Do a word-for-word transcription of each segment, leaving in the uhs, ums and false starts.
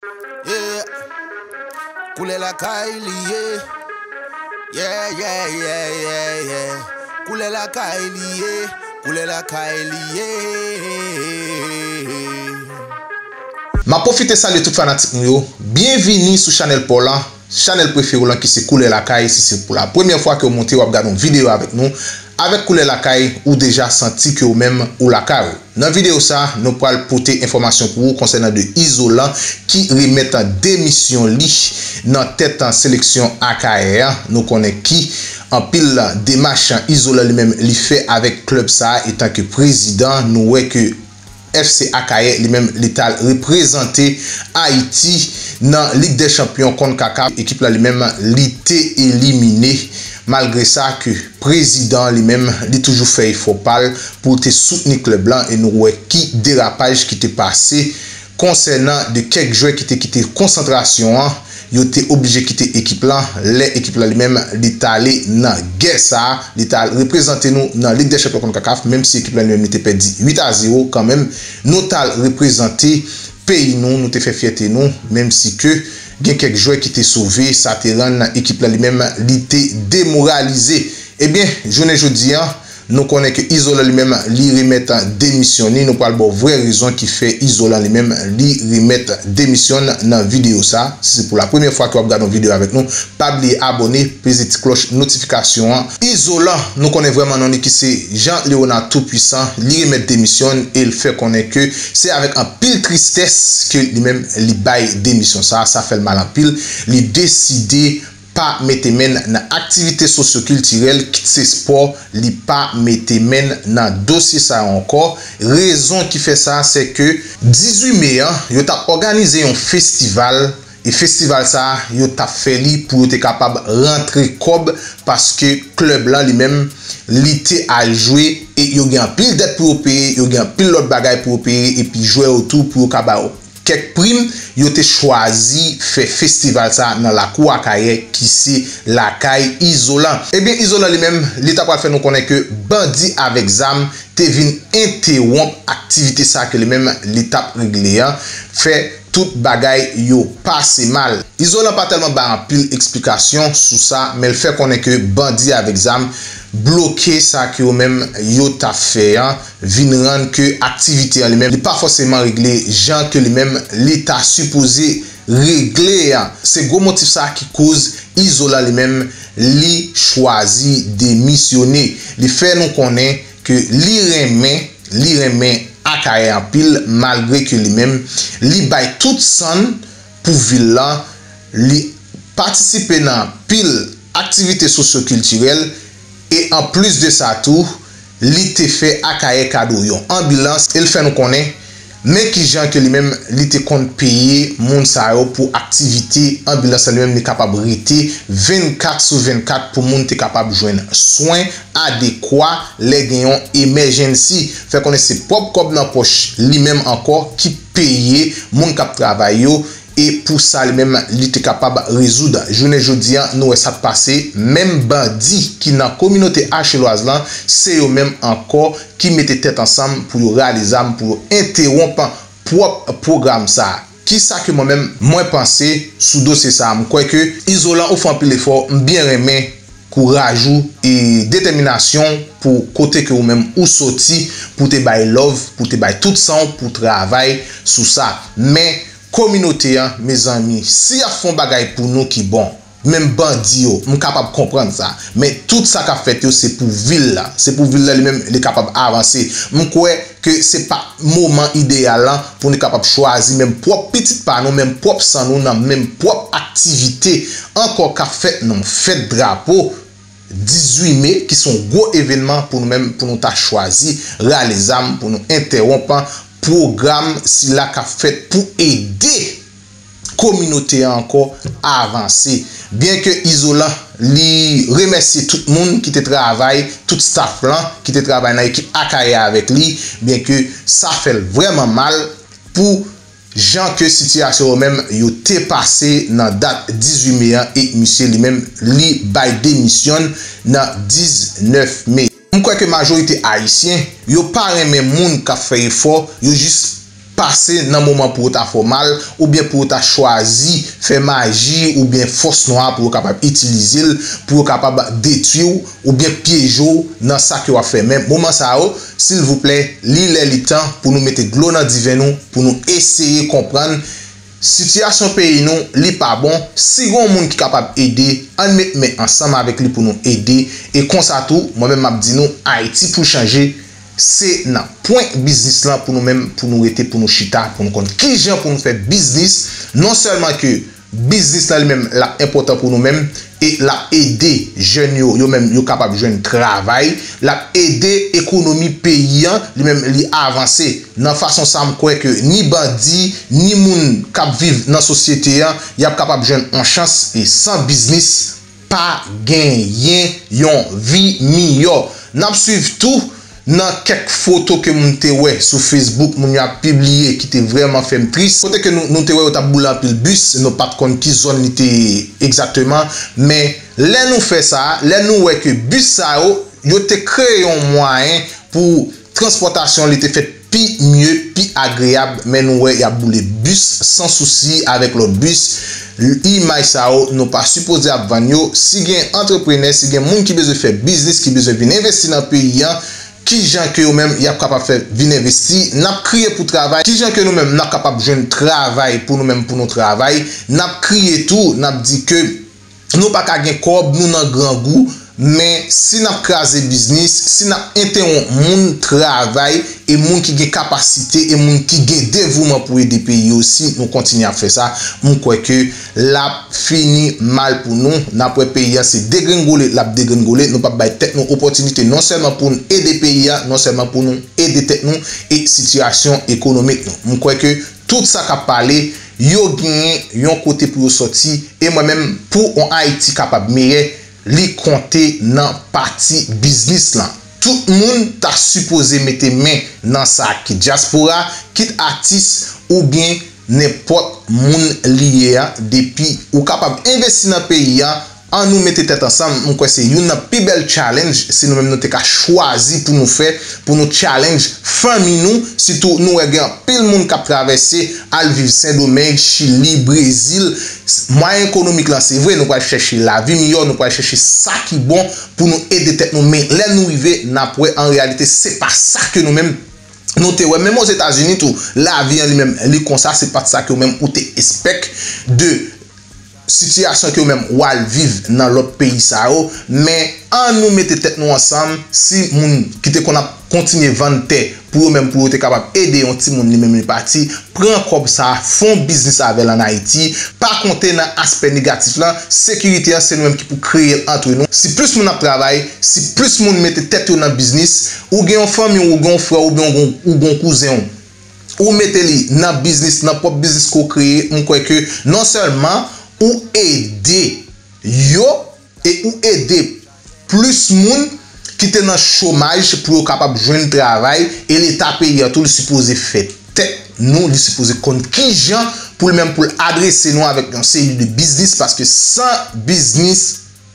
Yeah. Koulè lakay li ye. Yeah, yeah, yeah, yeah, yeah. Koulè lakay li ye. Koulè lakay li ye. M ap pwofite salye tout fanatik nou yo. Byenvini sou chanèl pa w lan, chanèl prefere w lan ki se Koulè Lakay. Si se pou la premyè fwa ke w monte, w ap gade yon videyo avèk nou, avèk Koulè Lakay, ou deja santi ke ou menm ou lakay ou. Nan videyo sa, nou pral pote enfòmasyon pou ou konsènan de Izolan ki remèt demisyon li nan tèt seleksyon Akayè an. Nou konnen ki anpil demach Izolan li menm li fè avèk klèb sa a etanke prezidan. Nou wè ke F C Akayè li menm li t al reprezante Ayiti nan Lig dè Chanpyon Konkakaf. Ekip la li menm li te elimine. Malgre sa ke prezidan li menm li toujou fè efò pa l pou l te soutni klèb lan e nou wè ki derapaj ki te pase konsènan de kèk jwè ki te kite konsantrasyon an, yo te oblije kite ekip lan lè ekip lan li menm li t ale nan gè sa a, li t al reprezante nou nan Lig dè Chanpyon Konkakaf, menm si ekip lan li menm li te pèdi uit a zewo kanmenm, nou t al reprezante peyi nou, nou te fè fyète nou, menm si ke gen kèk jwè ki te sove, sa te rann ekip lan li menm li te demoralize. Ebyen, jounen jodi an, nou konnen ke Izolan li menm li remèt demisyon li. Nou pral ba w vrè rezon ki fè Izolan li menm li remèt demisyon nan videyo sa. Si se pou la premyè fwa ke w ap gade yon videyo avèk nou, pa bliye abòne, peze ti klòch notifikasyon an. Izolan, nou konnen vrèman non li ki se Jean Léonard Tout-Puissant. Li remèt demisyon e l fè konnen ke se avèk anpil tristès ke li menm li bay demisyon sa. Sa fè l mal anpil. Li deside pa mete men nan aktivite sosyokiltirèl, kit se spò, li pa mete men nan dosye sa yo ankò. Rezon ki fè sa, se ke dizuit me an, yo t ap òganize yon festival, e festival sa a, yo t ap fè li pou yo te kapab rantre kòb, paske klèb lan li menm, li te al jwe, e yo gen anpil dèt pou yo peye, yo gen anpil lòt bagay pou yo peye, epi jwè yo tou pou yo ka ba yo kèk prim, yo te chwazi fè festival sa nan lakou Akayè ki se lakay Izolan. Ebyen, Izolan li menm, li ta pral fè nou konnen ke bandi avèk zam te vin entewonp aktivite sa ke li menm li t ap regle an, fè tout bagay yo pase mal. Izolan pa tèlman bay anpil eksplikasyon sou sa, men l fè konnen ke bandi avèk zam bloke sa ke yo menm yo t ap fè an, vin rann ke aktivite an li menm, li pa fòseman regle jan ke li menm li ta sipoze regle an. Se gwo motif sa ki koz Izolan li menm li chwazi demisyone. Li fè nou konnen ke li renmen, li renmen Akayè anpil, malgre ke li menm li bay tout san l pou vil lan, li patisipe nan anpil aktivite sosyokiltirèl, e anplis de sa tou, li te fè Akayè kado yon anbilans, e l fè nou konnen men kijan ke li menm li te konn peye moun sa yo pou aktivite anbilans lan, li menm li kapab rete vennkat sou vennkat pou moun te kapab jwenn swen adekwa lè gen yon emèjensi. Fè konnen se pwòp kòb nan pòch li menm ankò ki peye moun k ap travay yo, e pou sa li menm li te kapab rezoud. Jounen jodi an, nou wè sa k pase, menm bandi ki nan kominote achelwaz lan, se yo menm ankò ki mete tèt ansanm pou yo rale zam, pou yo entewonp pwòp pwogram sa a. Kisa ke mwen menm mwen panse sou dosye sa a? M kwè ke Izolan ou fè anpil efò, m byen renmen kouraj ou e detèminasyon pou kote ke ou menm ou soti, pou te bay love, pou te bay tout san w, pou travay sou sa. Men kominote an, mezanmi, si y ap fè yon bagay pou nou ki bon, menm bandi yo, m kapab konprann sa. Men tout sa k ap fèt yo, se pou vil la. Se pou vil la li menm, li kapab avanse. M kwè ke se pa moman ideyal lan pou nou kapab chwazi menm pwòp pitit pa nou, menm pwòp san nou, nan menm pwòp aktivite ankò k ap fèt nan yon fèt drapo dizuit me, ki se yon gwo evènman pou nou menm, pou nou ta chwazi rale zam, pou nou entèwonp pwogram sila k ap fèt pou ede kominote an ankò avanse. Byenke Izolan li remèsye tout moun ki te travay, tout staff lan ki te travay nan ekip Akayè avèk li, byenke sa fè l vrèman mal pou jan ke sitiyasyon yo menm yo te pase nan dat dizuit me an, e misye li menm li bay demisyon nan diznèf me. M kwè ke majorite ayisyen, yo pa renmen moun k ap fè efò, yo jis pase nan moman pou yo ta fè w mal, oubyen pou yo ta chwazi fè maji oubyen fòs nwa pou yo kapab itilize l, pou yo kapab detwi w oubyen pyeje w nan sa ke w ap fè. Men moman sa yo, silvouplè, li lè li tan pou nou mete dlo nan diven nou, pou nou eseye konprann sitiyasyon peyi nou, li pa bon. Si gen yon moun ki kapab ede, ann met men ansanm avèk li pou nou ede. E konsa tou, mwen menm m ap di nou, Ayiti pou chanje, se nan pwen biznis lan pou nou menm, pou nou rete, pou nou chita, pou nou konn kijan pou nou fè biznis. Non sèlman ke biznis lan li menm, l ap enpòtan pou nou menm, e l ap ede jèn yo, yo menm, yo kapab jwenn travay, l ap ede ekonomi peyi an, li menm, li avanse. Nan fason sa, m kwè ke ni bandi, ni moun k ap viv nan sosyete an, y ap kapab jwenn yon chans, e san biznis, pa genyen yon vi miyò. N ap swiv tou nan kèk foto ke moun te wè sou Facebook, moun yo ap pibliye ki te vrèman fè m tris. Kote ke nou, nou te wè yo t ap boule anpil bis, nou pa t konn ki zòn li te ye egzakteman, men lè nou fè sa, lè nou wè ke bis sa yo, yo te kreye yon mwayen pou transpòtasyon li te fèt pi mye, pi agreyab, men nou wè y ap boule bis san sousi avèk lòt bis. Imaj sa yo, nou pa sipoze ap vann yo. Si gen antreprenè, si gen moun ki bezwen fè biznis, ki bezwen vin envesti nan peyi an, kijan ke yo menm y ap kapab fè vin envesti? N ap kriye pou travay. Kijan ke nou menm n ap kapab jwenn travay pou nou menm, pou nou travay? N ap kriye tou, n ap di ke nou pa ka gen kòb, nou nan grangou, men si n ap kraze biznis, si n ap entewonp moun travay, e moun ki gen kapasite, e moun ki gen devouman pou ede peyi osi, nou kontinye ap fè sa, m kwè ke l ap fini mal pou nou. N ap wè peyi a se degrengole l ap degrengole. Nou p ap bay tèt nou opòtinite non sèlman pou n ede peyi a, non sèlman pou nou ede tèt nou e sitiyasyon ekonomik nou. M kwè ke tout sa k ap pale, yo genyen yon kote pou yo sòti, e mwen menm, pou yon Ayiti kapab meyè, li konte nan pati biznis lan. Tout moun ta sipoze mete men nan sa, kit dyaspora, kit atis, oubyen nenpòt moun li ye a, depi ou kapab envesti nan peyi a, ann nou mete tèt ansanm. M kwè se youn nan pi bèl challenge, si nou menm nou te ka chwazi pou nou fè, pou nou challenge fanmi nou, sitou nou wè gen anpil moun k ap travèse al viv Sendomeng, Chili, Brezil. Mwayen ekonomik lan, se vre, nou pral chèche lavi miyò, nou pral chèche sa ki bon pou nou ede tèt nou, men lè nou rive, n ap wè an reyalite, se pa sa ke nou menm nou te wè. Menm Ozetazini tou, lavi an li menm, li konsa, se pa t sa ke ou menm ou te espèk de sitiyasyon ke ou menm w al viv nan lòt peyi sa yo, men ann nou mete tèt nou ansanm, si moun ki te konn ap kontinye vann tè pou yo menm, pou yo te kapab ede yon timoun li menm li pati, pran kòb sa, fè yon biznis avè l ann Ayiti, pa konte nan aspè negatif lan, sekirite an se nou menm ki pou kreye l antre nou. Si plis moun ap travay, si plis moun mete tèt yo nan biznis, ou gen yon fanmi w, ou gen yon frè w, oubyen ou gen, ou gen yon kouzen w, ou mete li nan biznis, nan pwòp biznis ke w kreye, m kwè ke non sèlman ou ede yo, e ou ede plis moun ki te nan chomaj pou yo kapab jwenn travay, e Leta peyi a tou, li sipoze fè tèt nou, li sipoze konn kijan pou l menm pou l adrese nou avèk yon seri de biznis, paske san biznis,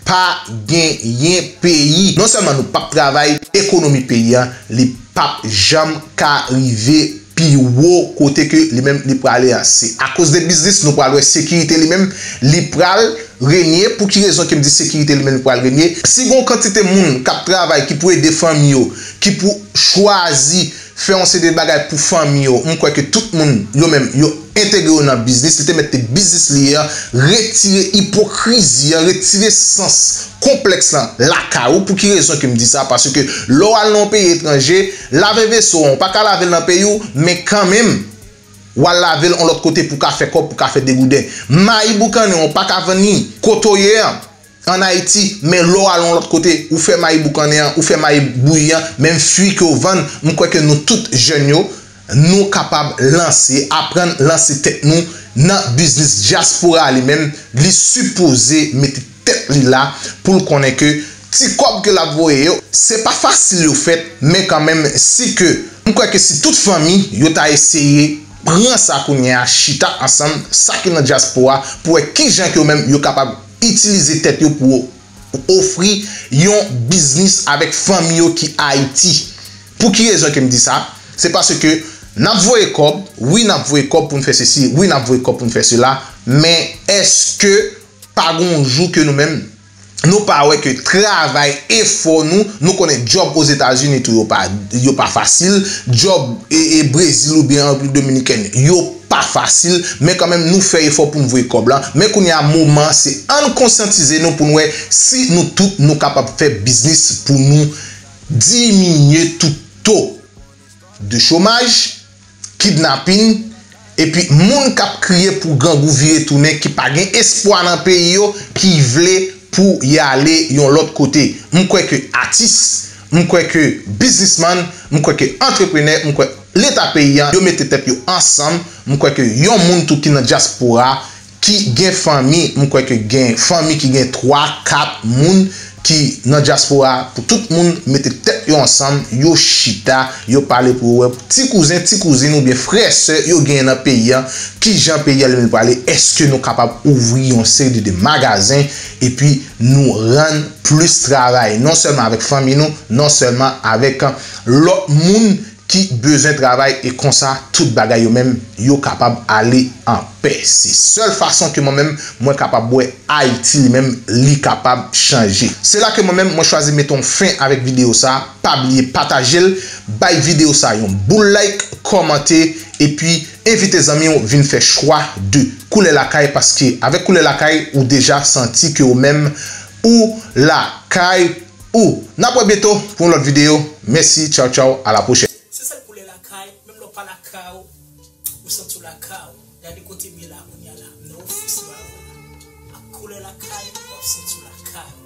pa genyen peyi. Non sèlman nou p ap travay, ekonomi peyi a, li p ap janm ka rive pi wo kote ke li menm li prale a. Se akoz de biznis, nou pral wè sekirite li menm, li pral renye. Pou ki rezon ke m di sekirite li menm li pral renye? Si gen yon kantite moun k ap travay, ki pou ede fanmi yo, ki pou chwazi fè yon seri de bagay pou fanmi yo, m kwè ke tout moun, yo menm, yo entegre yo nan biznis, li te mèt te biznis li ye a, retire ipokrizi an, retire sans konplèks lan lakay ou. Pou ki rezon ke m di sa? Paske lè w al nan yon peyi etranje, lave veso an, ou pa ka lave l nan peyi w, men kanmenm, w al lave l yon lòt kote pou ka fè kòb, pou ka fè degouden. Mayi boukannen an, ou pa ka vann li kote w ye an, ann Ayiti, men lè w al yon lòt kote, ou fè mayi boukannen an, ou fè mayi bouyi an, menm fwi ke w vann, m kwè ke nou tout jèn yo, nou kapab lanse, aprann lanse tèt nou nan biznis. Dyaspora li menm, li sipoze mete tèt li la pou l konnen ke ti kòb ke l ap voye yo, se pa fasil yo fèt, men kanmenm, si ke, m kwè ke si tout fanmi yo ta eseye pran sa kounye a, chita ansanm, sa ki nan dyaspora, pou wè kijan ke yo menm yo kapab itilize tèt yo pou ofri yon biznis avèk fanmi yo ki Ayiti. Pou ki rezon ke m di sa? Se paske N ap voye kòb, wi, n ap voye kòb pou n fè sesi, wi, n ap voye kòb pou n fè sela, men èske pa gon jou ke nou menm, nou pa wè ke travay, efò nou, nou konnen djòb Ozetazini tou yo pa, yo pa fasil, djòb e, e Brezil oubyen Repiblik Dominikèn, yo pa fasil, men kanmenm nou fè efò pou n voye kòb la. Men kounye a moman se ann konsyantize nou pou n wè si nou tout nou kapab fè biznis pou nou diminye tout to de chomaj, kidnapin, epi moun k ap kriye pou grangou vire tounen, ki pa gen espwa nan peyi yo, ki vle pou y ale yon lòt kote. M kwè ke atis, m kwè ke biznismann, m kwè ke antreprenè, m kwè leta peyi an, yo mete tèt yo ansanm. M kwè ke yon moun tou ki nan dyaspora, ki gen fanmi, m kwè ke gen fanmi ki gen twa, kat moun ki nan dyaspora, pou tout moun mete tèt yo ansanm, yo chita, yo pale pou yo wè ti kouzen, ti kouzin oubyen frè, sè yo genyen nan peyi an, kijan peyi a li menm prale, èske nou kapab ouvri yon seri de, de magazen, epi nou rann plis travay, non sèlman avèk fanmi nou, non sèlman avèk lòt moun ki bezwen travay, e konsa tout bagay yo menm yo kapab ale an pè. Se sèl fason ke mwen menm mwen kapab wè Ayiti li menm li kapab chanje. Se la ke mwen menm mwen chwazi mete yon fen avèk videyo sa. Pa bliye pataje l, bay videyo sa yon boul like, kòmante, epi envite zanmi w vin fè chwa de Koulè Lakay, paske avèk Koulè Lakay ou deja santi ke ou menm ou lakay ou. N ap wè byento pou yon lòt videyo. Mèsi, tchaw tchaw, a la pwochèn. Se sèl Koulè Lakay, menm lè w pa lakay ou, ou santi w lakay ou. Gade kote m ye la kounye a la, m nan ofis la avè w la. Ak Koulè Lakay, w ap santi w lakay ou.